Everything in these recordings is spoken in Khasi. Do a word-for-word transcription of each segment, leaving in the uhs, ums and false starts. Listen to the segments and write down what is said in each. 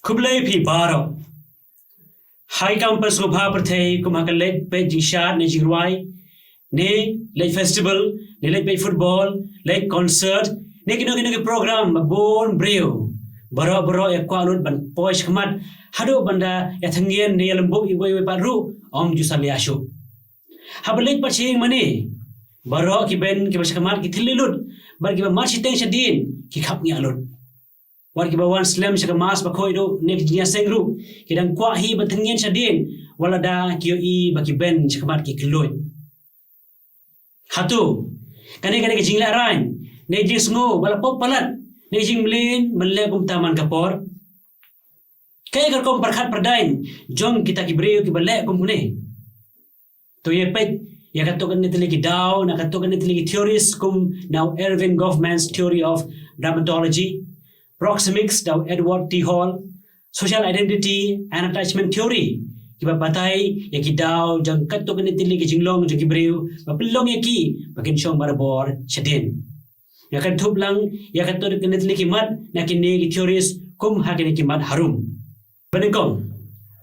Khublei phi baroh. Ha ki kam pynshong bha pyrthei kum ha ka leit peit jingshad ne jingrwai, ne leit festival, ne leit peit football, leit concert, ne kino kino ki program ba bun briew baroh baroh ïa kwah lut ban poi shakhmat, haduh ban da ïa thngen ne ïa lynti iwei iwei pat ruh ym ju salia shuh. Haba leit pat sha ïing mane, baroh ki ben kiba shakhmat ki thylli lut, bad kiba mad shiteng shadien ki khapngiah lut. Wat kiba wan slem sha ka mass bakhuid ruh ne ka jingïaseng ruh, ki dang kwah hi ban thngen shadien, wat lada ki ïohi ba ki ben shakhmat ki kylluid. Hato kane ka dei ka jinglehrain ne jingsngew ba la pop palat ne ka jingmlien ban leh kumta man ka por? Kaei ka rukom pyrkhat pyrdaiñ jong kita ki briew kiba leh kumne? To ïa peit ïa katto katne tylli ki daw na katto katne tylli ki theories kum na u Erving Goffman's theory of dramatology, proxemics da u Edward T. Hall, social identity and attachment theory, kiba batai ïa ki daw jong katto katne tylli ki jinglong jong ki briew ba pynlong ïa ki ba kin shong barabor shadien. Nga kynthup lang ïa katto katne tylli ki mat na kine ki theories kum ha kine ki mat harum. Ba nyngkong,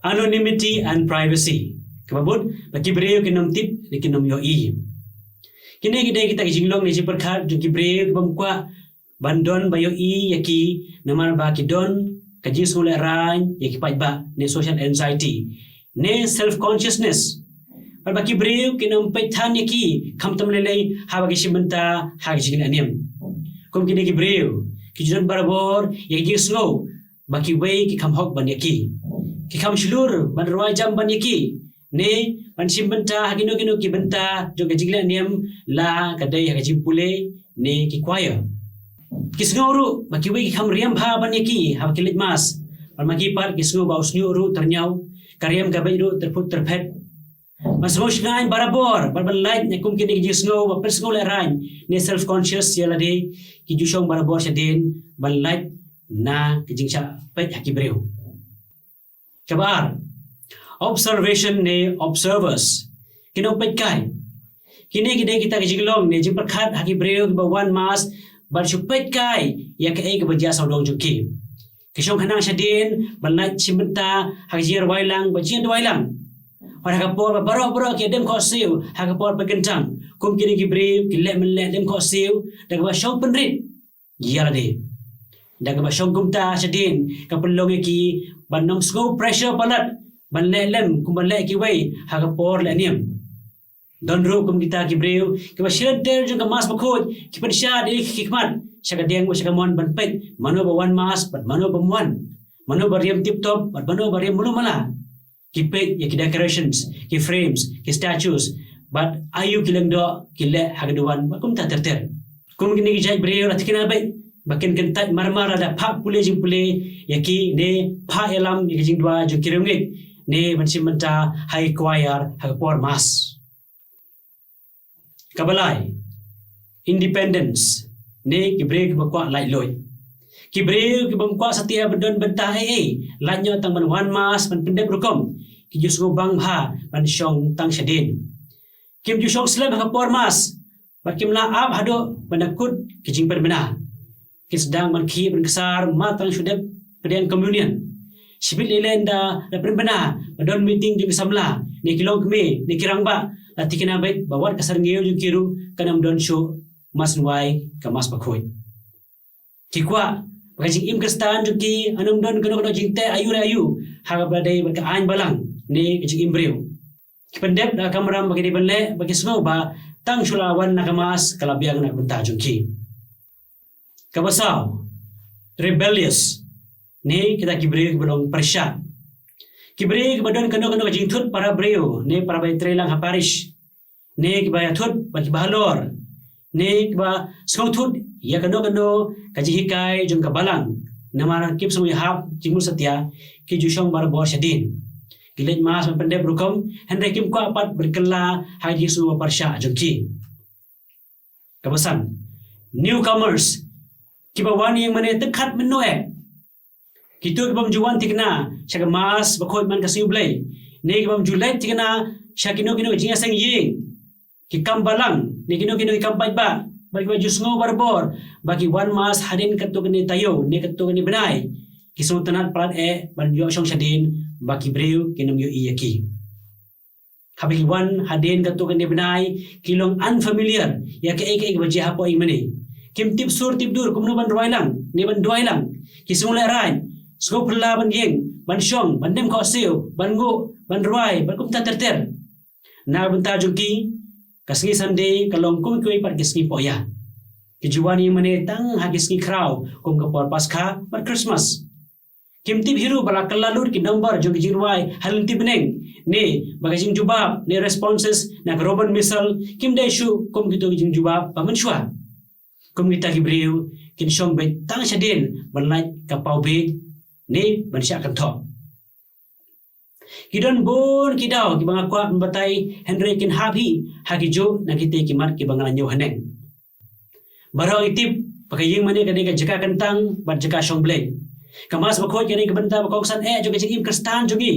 anonymity and privacy, kaba mut ba ki briew kin ym tip ne kin ym ïohi. Kine ki dei kita ki jinglong ne jingpyrkhat jong ki briew kiba ym kwah ban don ba ïohi ïa ki, namar ba ki don ka jingsngew lehrain ïa ki paidbah ne social anxiety ne self consciousness. Bad ba ki briew kin ym peit than ïa ki khamtam lei lei haba ki shim bynta ha ka jingleh niam. Kum kine ki briew ki ju don barabor ïa ki jingsngew ba kiwei ki kham hok ban ïa ki, ki kham shlur ban rwai jam ban ïa ki, ne ban shim bynta ha kino kino ki bynta jong ka jingleh niam, la ka dei ha ka jingpule ne ki choir. Ki sngew ruh ba kiwei ki kham riam bha ban ïa ki haba ki leit mass, bad ma ki pat ki sngew ba u shñiuh ruh tyrñiaw, ka riam ka beit ruh tyrphut tyrphet. Ban sngew shngaiñ barabor bad ban lait na kum kine ki jingsngew ba pynsngew lehrain ne self conscious ïa lade, ki ju shong barabor shadien ban lait na ka jingshah peit ha ki briew. Kaba ar, observation ne observers, ki nongpeitkai. Kine ki dei kita ki jinglong ne jingpyrkhat ha ki briew kiba wan mass bad shu peitkai ïa kaei kaba jia sawdong jong ki. Ki shong khnang shadien ban lait shim bynta ha ka jingïarwai lang bad jingduwai lang. Wat ha ka por ba baroh baroh ki dem khohsiew ha ka por pynkyntang, kum kine ki briew ki leh mynleh dem khohsiew da kaba shong pynrit ïa lade. Da kaba shong kumta shadien ka pynlong ïa ki ban ym sngew pressure palat ban leh lem kumba leh kiwei ha ka por leh niam. Don ruh kum kita ki briew kiba shilynter jong ka mass bakhuid ki pynshad ïa ki khmat sha ka dieng bad sha ka mon ban peit mano ba wan mass bad mano bym wan, mano ba riam tip top bad mano ba riam malu mala. Ki peit ïa ki decorations, ki frames, ki statues, bad aïu ki lyngdoh ki leh ha ka duwan bad kumta ter ter. Kum kine ki jait briew la thikna beit ba kin kyntait mar mar lada phah pule jingpule ïa ki ne phah ïalam ïa ki jingduwai jong ki riewngeit ne ban shim bynta ha ki choir ha ka por mass. Kaba lai, independence ne ki briew kiba kwah laitluid. Ki briew kiba ym kwah satia ba don bynta ei ei, lait noh tang ban wan mass ban pyndep rukom, ki ju sngewbang bha ban shong tang shadien. Kim ju shong slem ha ka por mass bad kim lah ap haduh ban da kut ki jingpynbna. Ki sdang ban khih ban ksar mar tang shu dep pdiang communion. Shibit lei lei ynda la pynbna ba don meeting jong ki samla ne ki longkmie ne ki rangbah, la thikna beit ba wat ka syrngiew jong ki ruh kan ym don shuh, mass nongwai ka mass bakhuid. Ki kwah ba ka jingim Khristan jong ki kan ym don kano kano jingteh aïu re aïu ha kaba dei bad ka aiñ balang ne ka jingim briew. Ki pyndep da ka kamram ba ki dei ban leh ba ki sngew ba tang shu la wan na ka mass ka la biang na ka bynta jong ki. Kaba saw, rebellious ne kita ki briew kiba long pyrshah. Ki briew kiba don kano kano ka jingthut para briew ne para ba ïatreilang ha parish, ne kiba ïathut bad kiba halor, ne kiba sngewthut ïa kano kano ka jinghikai jong ka balang, namar kim sngewhap jingmut satia, ki ju shong barabor shadien. Ki leit mass ban pyndep rukom hynrei kim kwah pat ban kylla ha ka jingsngew ba pyrshah jong ki. Kaba san, newcomers, kiba wan ïing mane tyrkhat mynno eh. Kito ki bym ju wan thikna sha ka mass bakhuid man ka sngi U Blei, ne ki bym ju leit thikna sha kino kino ki jingïaseng ïing, ki kam balang ne kino kino ki kam paidbah, bad kiba ju sngew barabor ba ki wan mass hadien katto katne taïew ne katto katne bnai, ki sngewtynnad palat eh ban ïoh shong shadien ba ki briew kin ym ïohi ïa ki. Haba ki wan hadien katto katne bnai, ki long unfamiliar ïa kaei kaei kaba jia hapoh ïingmane. Kim tip sur tip dur kumno ban rwai lang ne ban duwai lang. Ki sngew lehraiñ, sngew phylla ban ïeng, ban shong, ban dem khohsiew, ban nguh, ban rwai, ban kumta ter ter. Na ka bynta jong ki, ka sngi Sunday ka long kum kiwei pat ki sngi pohïa. Ki ju wan ïingmane tang ha ki sngi khraw kum ka por Paskha bad Christmas. Kim tip hi ruh ba la kylla lut ki number jong ki jingrwai ha lynti bneng, ne ba ka jingjubab ne responses na ka Roman Missal kim dei shuh kum kito ki jingjubab ba mynshuwa. Kum kita ki briew, kin shong beit tang shadien ban lait ka paw bieit ne ban shah kynthoh. Ki don bun ki daw kiba nga kwah ban batai, hynrei kin hap hi ha ki juh na kitei ki mat kiba nga la ñiew haneng. Baroh ngi tip ba ka ïingmane ka dei ka jaka kyntang bad jaka shong Blei. Ka Mass Bakhuid ka dei ka bynta ba kongsan eh jong ka jingim Khristan jong ngi.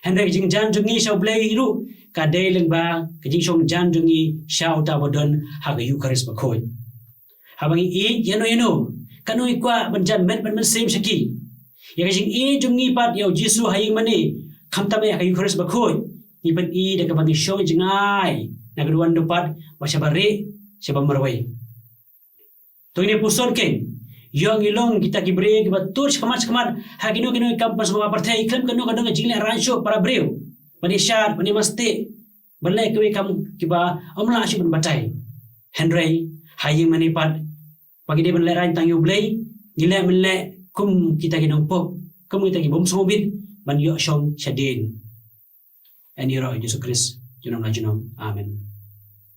Hynrei ka jingjan jong ngi sha U Blei ruh ka dei lyngba ka jingshong jan jong ngi sha uta uba don ha ka Eukharist Bakhuid. Haba ngi ïeit ïano ïano, katno ngi kwah ban jan met bad mynsiem sha ki. Ïa ka jingïeit jong ngi pat ïa U Jisu ha ïingmane, khamtam eh ha ka Eukharist Bakhuid, ngi pyni da kaba ngi shong jngai na ka duwan dupat, bad sha barieh sha bamarwei. To ngin ïa puson keiñ, ïoh ngi long kita ki briew kiba tuid shakhmat shakhmat ha kino kino ki kam pynsngewbha pyrthei, khlem kano kano ka jinglehraiñ shuh para briew, ban ïashad, ban ïamasteh, ban leh kiwei ki kam kiba ym lah shuh ban batai. Hynrei ha ïingmane pat, ba ngi dei ban lehraiñ tang ïa U Blei, ngi leh mynleh kum kita ki nongpop, kum kita ki bym sngewbit ban ïoh shong shadien. Yn ïaroh ïa U Jisu Khrist junom la junom. Amen.